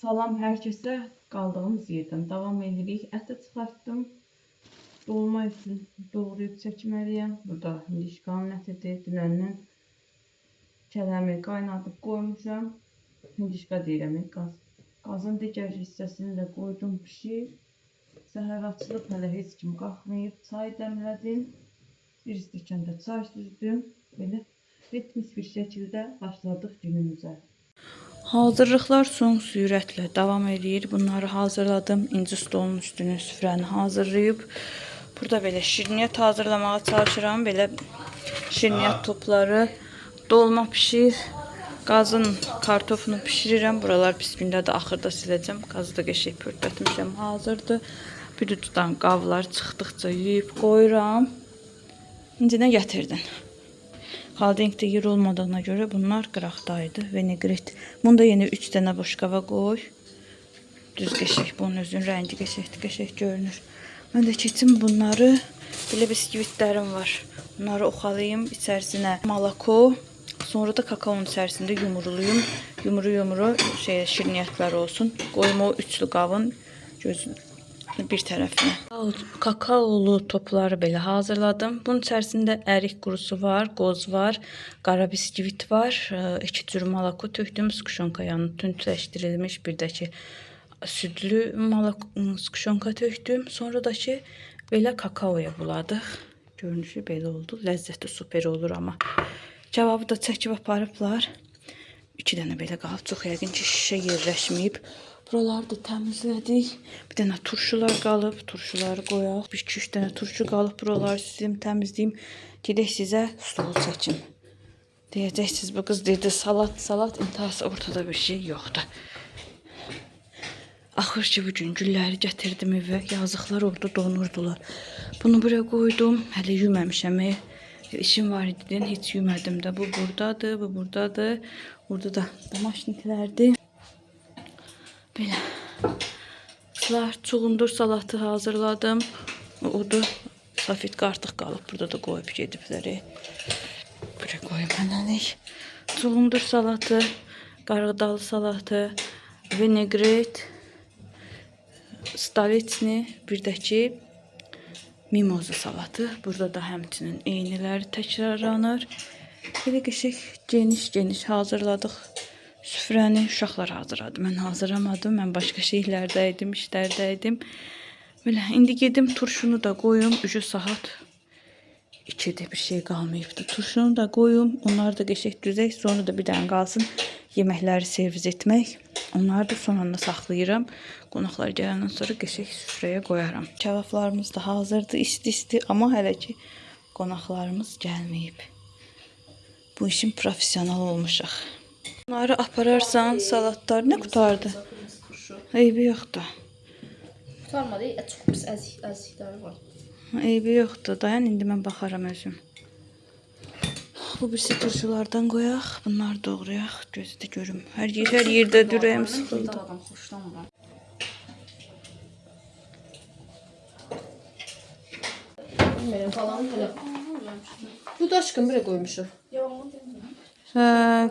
Salam hər kəsə. Qaldığımız yerdən davam edirik. Əti çıxartdım. Dolma üçün doğrayıb çəkməliyəm. Bu da hindişkanın ətidir. Dünəndən kələmi qaynadıb qoymuşam. Hindişka deyirəm, qaz. Qazın digər hissəsini də qoydum pişir. Səhər açılıb, hələ heç kim qalxmayıb. Çay dəmlədim. Bir stəkan də çay süzdüm. Belə ritmik bir şəkildə başladıq günümüzə. Hazırlıqlar son sürətlə davam eləyir. Bunları hazırladım. İnci stolun üstünü, süfrəni hazırlayıb. Burada belə şirniyyat hazırlamağa çalışıram. Belə şirniyyat topları, dolma pişir, qazın kartofunu pişirirəm. Buralar pis gündə də axırda siləcəm. Qazı da qəşəng pörtlətmişəm, hazırdır. Bir ucdan qavlar çıxdıqca yeyib qoyuram. İndi nə gətirdin? Xolodilnikdə yer olmadığına görə bunlar qıraqdaydı. Vinegret. Bunu da yenə 3 dənə boşqaba qoy. Düz qəşəng. Bunun özünün rəngi qəşəngdir, qəşəng görünür. Mən də keçim bunları. Belə biskvitlərim var. Bunları oxalayım içərisinə malako, sonra da kakaonun içərisində yumurluyum. Yumru yumru şey şirniyyatlar olsun. Qoyum o üçlü qavın gözün bir tərəfinə. Kakaolu topları belə hazırladım. Bunun içərisində ərik qurusu var, qoz var, qara biskvit var, iki cür malako tökdüm, skuşonka yəni tündləşdirilmiş, bir də ki südlü malako skuşonka tökdüm. Sonra da ki belə kakaoya buladıq. Görünüşü belə oldu. Ləzzəti super olur amma. Cavabı da çəkib aparıblar. İki dənə belə qalıb. Çox yəqin ki, şişə yerləşməyib. Buraları da təmizlədik. Bir dənə turşular qalıb. Turşuları qoyaq. Bir iki üç dənə turşu qalıb. Buraları silim, təmizləyim. Gedək sizə stol çəkim. Deyəcəksiniz bu qız dedi salat, salat, intihası ortada bir şey yoxdur. Axır ki bu gün gülləri gətirdim evə. Yazıqlar orada donurdular. Bunu buraya qoydum. Hələ yuməmişəm. İşim var idi deyən heç yumədim də. Bu buradadır, bu buradadır. Burada da domaşniklərdir. Belə. Qızlar, çuğundur salatı hazırladım. Odur. Safetka artıq qalıb. Burada da qoyub gediblər. Buraya qoyum hələlik. Çuğundur salatı, qarğıdalı salatı, vinegret, stolitni, bir də ki mimoza salatı. Burada da həmçinin eyniləri təkrarlanır. Belə qəşəng geniş-geniş hazırladıq süfrəni. Uşaqlar hazırladı. Mən hazırlamadım. Mən başqa şeylərdə idim, işlərdə idim. Belə indi gedim turşunu da qoyum. Ücü saat 2-dir, bir şey qalmayıbdı. Turşunu da qoyum. Onları da qəşəng düzək. Sonra da bir dənə qalsın yeməkləri servis etmək. Onları da son anda saxlayıram. Qonaqlar gələndən sonra qəşəng süfrəyə qoyaram. Kabablarımız da hazırdır, isti-isti, amma hələ ki qonaqlarımız gəlməyib. Bu işin professional olmuşuq. Bunları apararsan salatlar nə qutardı? Eybi yoxdur. Qurtarmadı. Çox pis əzikləri var. Eybi yoxdur. Dayan indi mən baxaram özüm. Bu birisi turşulardan qoyaq. Bunları doğrayaq. Gözü də görüm. Hər yer, hər yerdə ürəyim sıxıldı. Adam xoşlamıram. Bilmirəm falan hələ. Bu da aşkım buraya qoymuşuq. Hə,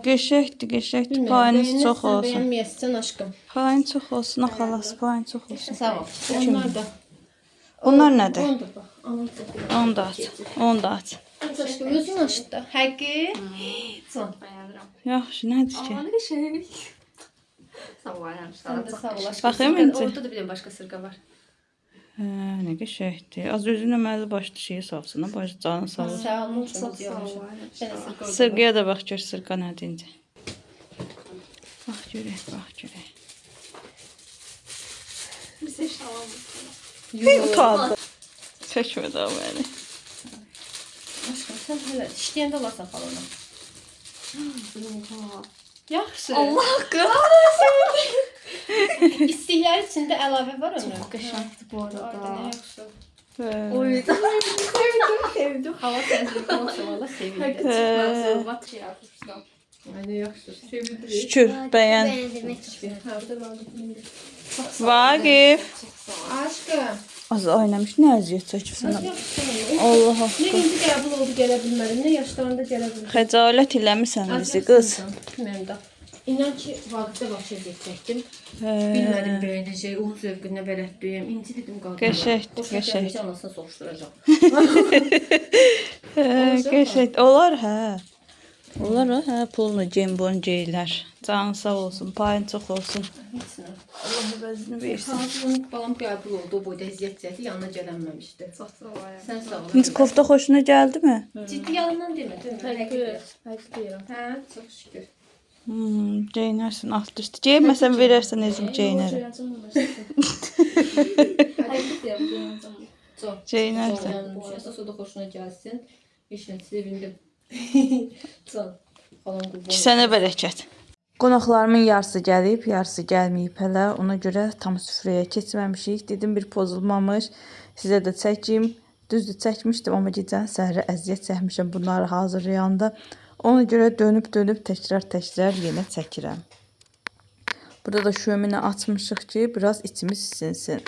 qəşəngdir, qəşəngdir. Payınız çox olsun. Bəyənməyəsən aşkım. Payın çox olsun, a xalası, payın çox olsun. Sağ ol. Onlar da. Bunlar nədir? Onu da bax. Onu da. Onu da aç. Onu da aç. Aç aşkım özün aç da. Həqqi. Can. Bəyənirəm. Yaxşı, nədir ki? Amma nə qəşəng. Sağ ol, aynen. Sən də sağ ol aşkım. Baxayım indi. Orada da bir dənə başqa sırqa var. Hə, nə qəşəngdir. Az özünə əməlli başlı şeyi salsın, ha, başı canı sağ olsun. Sağ olun. Çox sağ ol. Aynen. Dənə sırqa orada. Sırqaya da bax gör, sırqa nədir indi. Bax görək, bax görək. Bizə şalam. Hey, utandı. Çəkmə daha məni. Aşkım sən hələ işləyəndə alarsan falana. Oha. Yaxşı. Allah haqqı. İstiklər içində əlavə var onun. Çox qəşəngdir bu Orada nə arada. yaxşı. Hə. Oy. Sevdim. Hava sənsizlik olsa valla sevindim. Ay nə yaxşı. Sevindim. Şükür, bəyən. Bəyəndirmək çox Hə, bu da var. Vaqif. Aşkım. Az oynamış, nə əziyyət çəkibsən. Yaxşı. Allah Nə haqqı. indi qəbul oldu gələ bilmədim, nə yaşlarında gələ bilmədim. Xəcalət eləmisən bizi qız. Bilmirəm də. İnan ki, Vaqifdə vəbşə əziyyət çəkdim. Bilmədim bəyənəcək, onun zövqünə bələd deyəm. İnci dedim qadına. Qəşəngdir, Xoşuna qəşəng. gəlməyəcək, anasını soruşduracaq. Hə, qəşəng. Olar hə. Olar hə, pulunu gembon geyilər. Canın sağ olsun, payın çox olsun. Heç nə. Allah əvəzini versin. Hazırın balam qəbul oldu, o boyda əziyyət çəkdi, yanına gələnməmişdi. Çox sağ ol. Sən sağ ol. İnci kofta xoşuna gəldi mi? Ciddi yalandan demə, değil mi? Həqiqi. Həqiqi deyirəm. Hə, çox şükür. Geyinərsən alt üstü. Geyinməsən verərsən özüm geyinərəm. Həqiqi deyirəm, geyinəcəm. Çox. Geyinərsən. Çox Əsas o da xoşuna gəlsin. Heç nə, sevindim. Can. Xalam qurban. Sənə bərəkət. Qonaqlarımın yarısı gəlib, yarısı gəlməyib hələ. Ona görə tam süfrəyə keçməmişik. Dedim bir pozulmamış. Sizə də çəkim. Düzdür, çəkmişdim, amma gecənin səhəri əziyyət çəkmişəm bunları hazırlayanda. Ona görə dönüb-dönüb təkrar-təkrar yenə çəkirəm. Burada da şöminə açmışıq ki, biraz içimiz isinsin.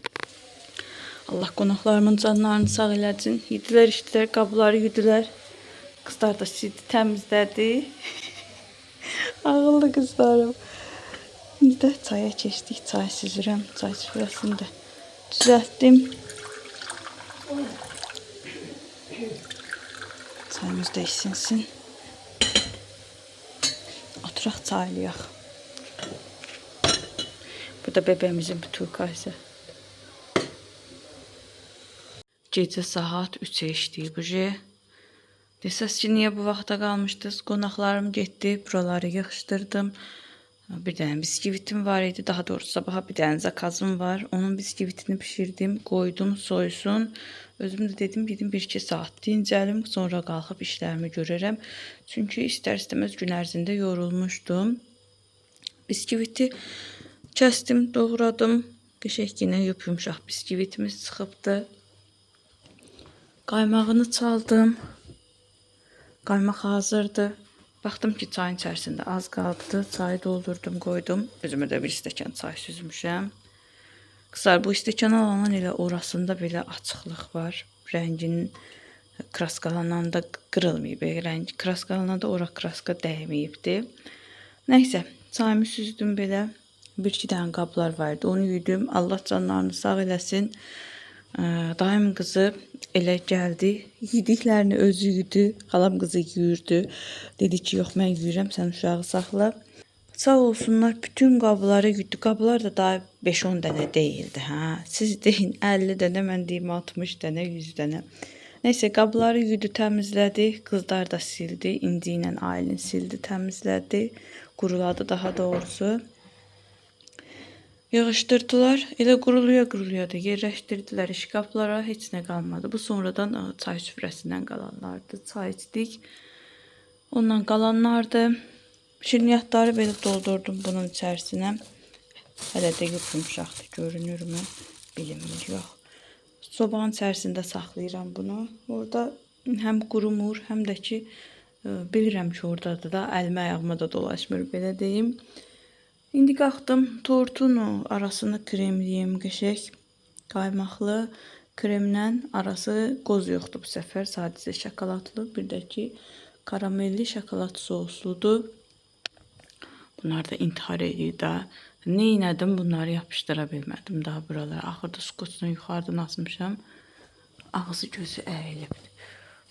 Allah qonaqlarımın canlarını sağ eləsin. Yedilər, içdilər, qabları yudilər. Qızlar da sildi, təmizlədi. Ağıllı qızlarım. İndi də çaya keçdik. Çay süzürəm. Çay süfrəsini də düzəltdim. Çayımız da isinsin. Oturaq çaylayaq. Bu da bebeğimizin butulkası. Gecə saat 3-ə işləyib bu. Desəz ki, niyə bu vaxta qalmışdınız? Qonaqlarım getdi, buraları yığışdırdım. Bir dənə biskvitim var idi, daha doğrusu sabaha bir dənə zakazım var. Onun biskvitini bişirdim, qoydum soysun. Özüm də dedim, gedim 1-2 saat dincəlim, sonra qalxıb işlərimi görərəm. Çünki istər-istəməz gün ərzində yorulmuşdum. Biskviti kəsdim, doğradım. Qəşəng yenə yup-yumşaq biskvitimiz çıxıbdı. Qaymağını çaldım. Qaymaq hazırdır. Baxdım ki, çayın içərisində az qalıbdı. Çayı doldurdum, qoydum. Özümə də bir stəkan çay süzmüşəm. Qızlar, bu stəkanı alandan elə orasında belə açıqlıq var. Rənginin kraskalananda qırılmayıb. Rəng kraskalananda ora kraska dəyməyibdi. Nəysə, çayımı süzdüm belə. Bir-iki dənə qablar var idi. Onu yudum. Allah canlarını sağ eləsin. Dayım qızı elə gəldi. Yediklərini özü yudu. Xalam qızı yuyurdu. Dedi ki, yox mən yuyuram, sən uşağı saxla. Sağ olsunlar, bütün qabları yudu. Qablar da daha 5-10 dənə deyildi, hə. Siz deyin 50 dənə, mən deyim 60 dənə, 100 dənə. Nəysə, qabları yudu, təmizlədi. Qızlar da sildi. İnci ilə Aylin sildi, təmizlədi. Quruladı daha doğrusu. Yığışdırdılar. Elə quruluya-quruluya da yerləşdirdilər şkaflara. Heç nə qalmadı. Bu sonradan çay süfrəsindən qalanlardı. Çay içdik. Ondan qalanlardı. Şirniyyatları belə doldurdum bunun içərisinə. Hələ də yumşaqdır. Görünürmü? Bilinmir, yox. Sobanın içərisində saxlayıram bunu. Orada həm qurumur, həm də ki bilirəm ki, oradadır da əlimə ayağıma da dolaşmır, belə deyim. İndi qalxdım tortun arasını kremliyim qəşəng qaymaqlı kremlə arası qoz yoxdur bu səfər, sadəcə şokoladlı, bir də ki karamelli şokolad sosludur. Bunlar da intihar eləyir də. Neynədim bunları yapışdıra bilmədim daha buralara. Axırda skotla yuxarıdan asmışam. Ağzı gözü əyilibdi.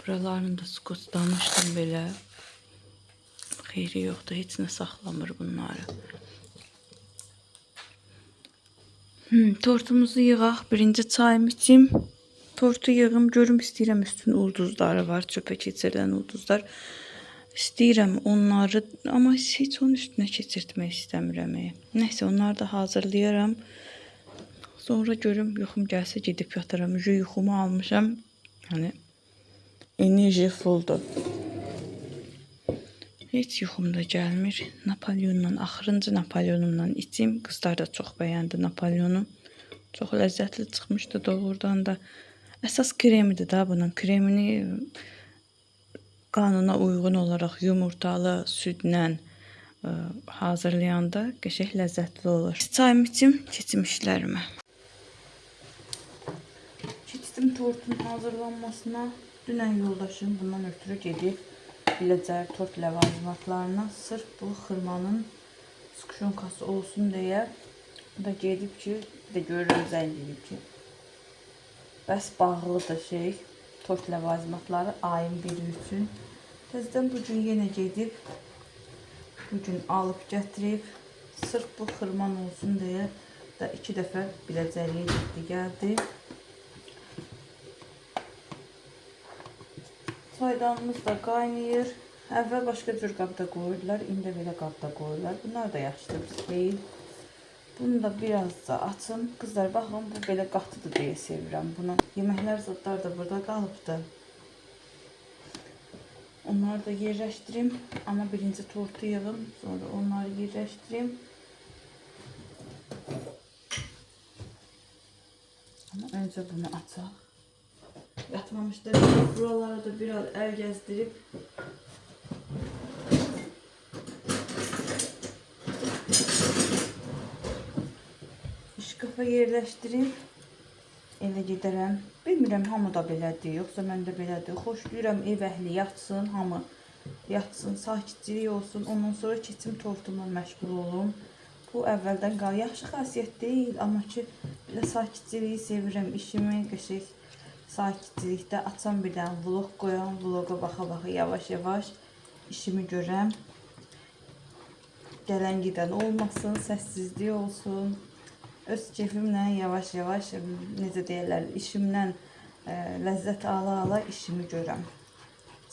Buralarını da skotlamışdım belə. Xeyri yoxdur, heç nə saxlamır bunları. Tortumuzu yığaq. Birinci çayımı içim. Tortu yığım. Görüm istəyirəm üstün ulduzları var. Çöpə keçirilən ulduzlar. İstəyirəm onları, amma heç onun üstünə keçirtmək istəmirəm. Nəysə, onları da hazırlayaram. Sonra görüm yuxum gəlsə gedib yataram. Yuxumu almışam. Yəni enerji fulldur. Heç yuxum da gəlmir. Napoleondan, axırıncı Napoleonumdan içim. Qızlar da çox bəyəndi Napoleonu. Çox ləzzətli çıxmışdı doğrudan da. Əsas kremidir da bunun. Kremini qanuna uyğun olaraq yumurtalı südlə hazırlayanda qəşəng ləzzətli olur. Çayımı içim, keçim işlərimə. Keçdim tortun hazırlanmasına. Dünən yoldaşım bundan ötürü gedib Biləcər tort ləvazimatlarına sırf bu xırmanın Skuşonkası olsun deyə. Bu da gedib ki, bir də görürəm zəng edib ki, bəs bağlıdır şey, tort ləvazimatları ayın biri üçün. Təzədən bu gün yenə gedib, bu gün alıb gətirib, sırf bu xırman olsun deyə də 2 dəfə Biləcəriyə getdi, gəldi. Çaydanımız da qaynayır. Əvvəl başqa cür qabda qoyurdular, indi belə qabda qoyurlar. Bunlar da yaxşıdır, pis deyil. Bunu da biraz da açım. Qızlar baxın, bu belə qatıdır deyə sevirəm bunu. Yeməklər zadlar da burada qalıbdı. Onları da yerləşdirim. Amma birinci tortu yığım, sonra onları yerləşdirim. Amma öncə bunu açaq. Yatmamışda buraları da biraz əl gəzdirib şkafa yerləşdirib elə gedərəm. Bilmirəm hamı da belədir, yoxsa məndə belədir. Xoşlayıram ev əhli yatsın, hamı yatsın, sakitçilik olsun. Ondan sonra keçim tortumla məşğul olum. Bu əvvəldən qal yaxşı xasiyyət deyil, amma ki belə sakitçiliyi sevirəm. İşimi qəşəng sakitçilikdə açam bir dənə vlog qoyam, vloqa baxa-baxa yavaş-yavaş işimi görəm. Gələn gedən olmasın, səssizlik olsun. Öz keyfimlə yavaş-yavaş, necə deyirlər, işimdən ləzzət ala-ala işimi görəm.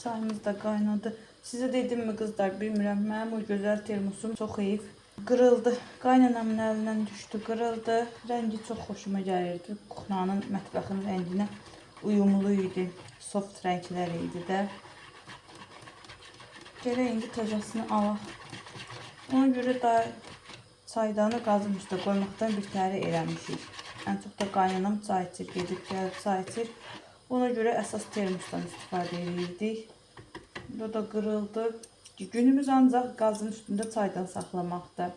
Çayımız da qaynadı. Sizə dedimmi qızlar, bilmirəm, mənim o gözəl termosum çox heyf. Qırıldı. Qaynanamın əlindən düşdü, qırıldı. Rəngi çox xoşuma gəlirdi. Kuxnanın, mətbəxin rənginə uyumlu idi. Soft rənglər idi də. Gərək indi təzəsini alaq. Ona görə də çaydanı qazın üstə qoymaqdan bir təhər eləmişik. Ən çox da qaynanam çay içir, gedib gəlib çay içir. Ona görə əsas termosdan istifadə edirdik. Bu da qırıldı. Günümüz ancaq qazın üstündə çaydan saxlamaqda.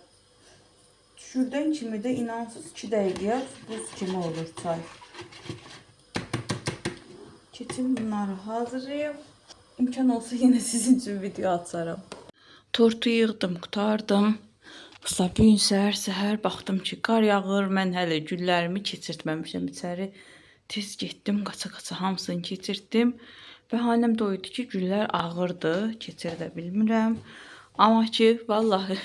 Düşürdən kimi də inansız 2 dəqiqəyə buz kimi olur çay. Keçim bunları hazırlayım. İmkan olsa yenə sizin üçün video açaram. Tortu yığdım, qurtardım. Usta bu gün səhər-səhər baxdım ki, qar yağır. Mən hələ güllərimi keçirtməmişəm içəri. Tez getdim, qaça-qaça hamısını keçirtdim. Bəhanəm də o idi ki, güllər ağırdı, keçirdə bilmirəm. Amma ki, vallahi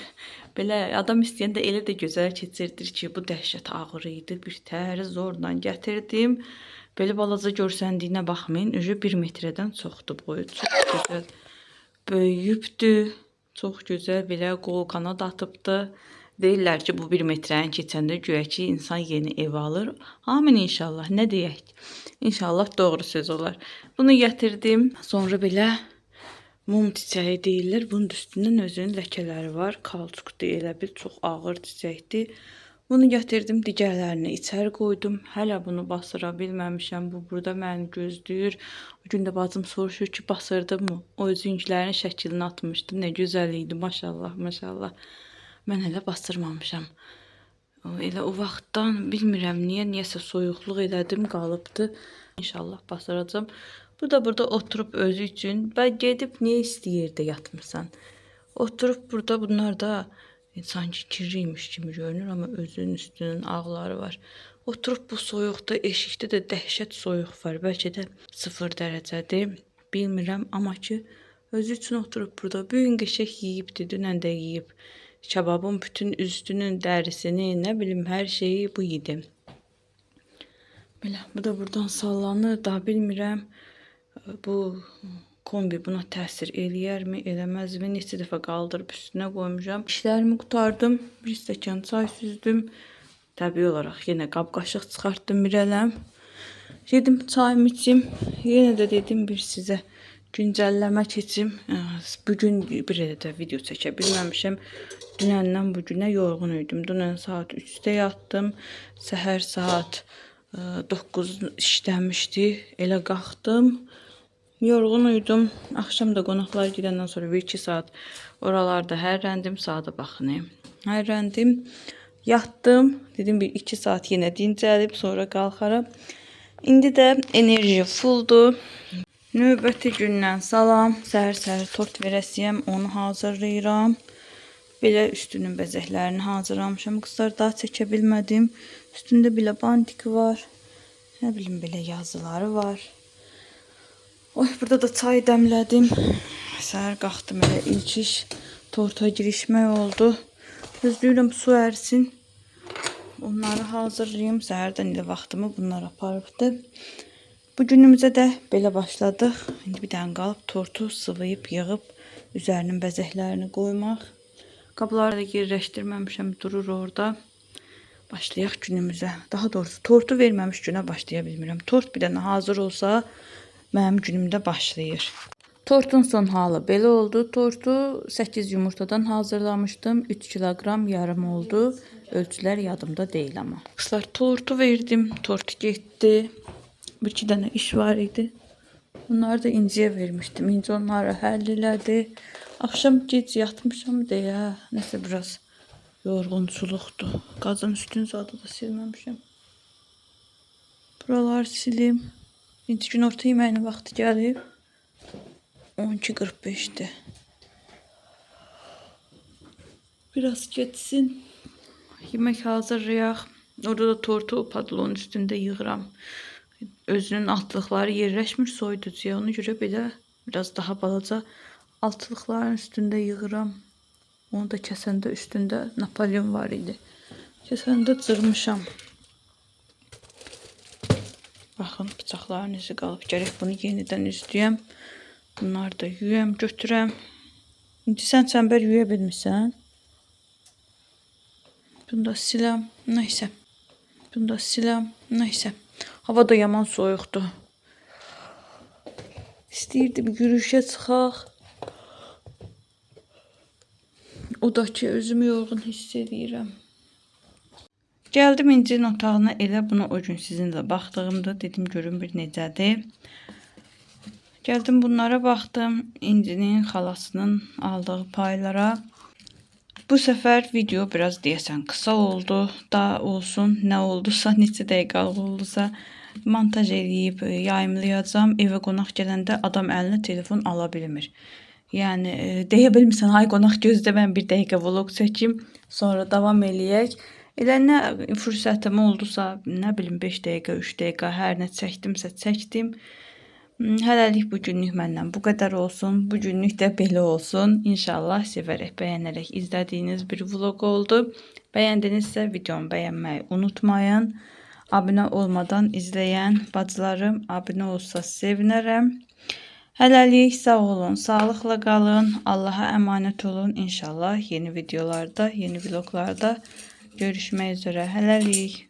belə adam istəyəndə elə də gözəl keçirdir ki, bu dəhşət ağır idi. Bir təhər zorla gətirdim. Belə balaca görsəndiyinə baxmayın, üzü 1 metrədən çoxdur boyu. Çox gözəl böyüyübdü. Çox gözəl belə qol qanad atıbdı. Deyirlər ki, bu 1 metrəni keçəndə güya ki, insan yeni ev alır. Amin inşallah. Nə deyək? İnşallah doğru söz olar. Bunu gətirdim. Sonra belə mum çiçəyi deyirlər. Bunun üstündən özünün ləkələri var. Kauçukdur elə bil, çox ağır çiçəkdir. Bunu gətirdim, digərlərini içəri qoydum. Hələ bunu basıra bilməmişəm. Bu burada məni gözləyir. O gün də bacım soruşur ki, basırdın mı? O özünkülərin şəklini atmışdı. Nə gözəl idi, maşallah, maşallah. Mən hələ basırmamışam. Elə o vaxtdan bilmirəm niyə, niyəsə soyuqluq elədim, qalıbdı. İnşallah basıracağam. Bu da burada oturub özü üçün və gedib niyə isti yerdə yatmısan? Oturub burada bunlar da sanki kirliymiş kimi görünür, amma özünün üstünün ağları var. Oturub bu soyuqda, eşikdə də dəhşət soyuq var. Bəlkə də 0 dərəcədir. Bilmirəm, amma ki özü üçün oturub burada. Bu gün qəşəng yeyibdi, dünən də yeyib. Kababın bütün üstünün dərisini, nə bilim hər şeyi bu yedi. Belə, bu da buradan sallanır, daha bilmirəm. Bu kombi buna təsir eləyərmi, eləməzmi? Neçə dəfə qaldırıb üstünə qoymuşam. İşlərimi qurtardım. Bir stəkan çay süzdüm. Təbii olaraq yenə qab-qaşıq çıxartdım bir ələm. Dedim çayımı içim. Yenə də dedim bir sizə güncəlləmə keçim. Bugün bir elə də video çəkə bilməmişəm. Dünəndən bu günə yorğun idim. Dünən saat 3-də yatdım. Səhər saat 9 işləmişdi. Elə qalxdım. Yorğun idim. Axşam da qonaqlar gedəndən sonra 1-2 saat oralarda hərrəndim. Saata baxın. Hərrəndim. Yatdım. Dedim bir 2 saat yenə dincəlib sonra qalxaram. İndi də enerji fulldur. Növbəti gündən salam. Səhər-səhər tort verəsiyəm. Onu hazırlayıram. Belə üstünün bəzəklərini hazırlamışam. Qızlar, daha çəkə bilmədim. Üstündə belə bantik var. Nə bilim belə yazıları var. Oy, burada da çay dəmlədim. Səhər qalxdım, elə ilk iş torta girişmək oldu. Gözləyirəm su ərsin. Onları hazırlayım. Səhərdən elə vaxtımı bunlar aparıbdı. Bu günümüzə də belə başladıq. İndi bir dənə qalıb tortu sıvayıb, yığıb üzərinin bəzəklərini qoymaq. Qabları da yerləşdirməmişəm, durur orada. Başlayaq günümüzə. Daha doğrusu tortu verməmiş günə başlaya bilmirəm. Tort bir dənə hazır olsa mənim günümdə başlayır. Tortun son halı belə oldu. Tortu 8 yumurtadan hazırlamışdım. 3 kiloqram yarım oldu. Ölçülər yadımda deyil amma. Qızlar, tortu verdim. Tort getdi. Bir iki dənə iş var idi. Bunları da İnciyə vermişdim. İnci onları həll elədi. Axşam gec yatmışam deyə nəsə biraz yorğunçuluqdur. Qazın üstünü zadı da silməmişəm. Buraları silim. İndi günorta yeməyinin vaxtı gəlib. 12:45-dir. Biraz getsin. Yemək hazırlayaq. Orada da tortu padlonun üstündə yığıram. Özünün altlıqları yerləşmir soyuducuya. Ona görə belə biraz daha balaca altlıqların üstündə yığıram. Onu da kəsəndə üstündə Napolyon var idi. Kəsəndə cırmışam. Baxın, bıçaqların izi qalıb. Gərək bunu yenidən üzlüyəm. Bunları da yuyam, götürəm. İndi sən çəmbər yuya bilmirsən. Bunu da siləm. Nəysə. Bunu da siləm. Nəysə. Hava da yaman soyuqdur. İstəyirdim yürüyüşə çıxaq. O da ki, özümü yorğun hiss edirəm. Gəldim İncinin otağına, elə bunu o gün sizinlə baxdığımda dedim görüm bir necədir. Gəldim bunlara baxdım. İncinin xalasının aldığı paylara. Bu səfər video biraz deyəsən qısa oldu. Da olsun, nə oldusa, neçə dəqiqəlik oldusa montaj eləyib yayımlayacağam. Evə qonaq gələndə adam əlinə telefon ala bilmir. Yəni deyə bilmirsən, ay qonaq gözlə, mən bir dəqiqə vlog çəkim, sonra davam eləyək. Elə nə fürsətim oldusa, nə bilim 5 dəqiqə, 3 dəqiqə, hər nə çəkdimsə çəkdim. Hələlik bu günlük məndən bu qədər olsun. Bu günlük də belə olsun. İnşallah sevərək, bəyənərək izlədiyiniz bir vlog oldu. Bəyəndinizsə videomu bəyənməyi unutmayın. Abunə olmadan izləyən bacılarım abunə olsa sevinərəm. Hələlik sağ olun, sağlıqla qalın. Allaha əmanət olun. İnşallah yeni videolarda, yeni vloglarda görüşmək üzrə. Hələlik.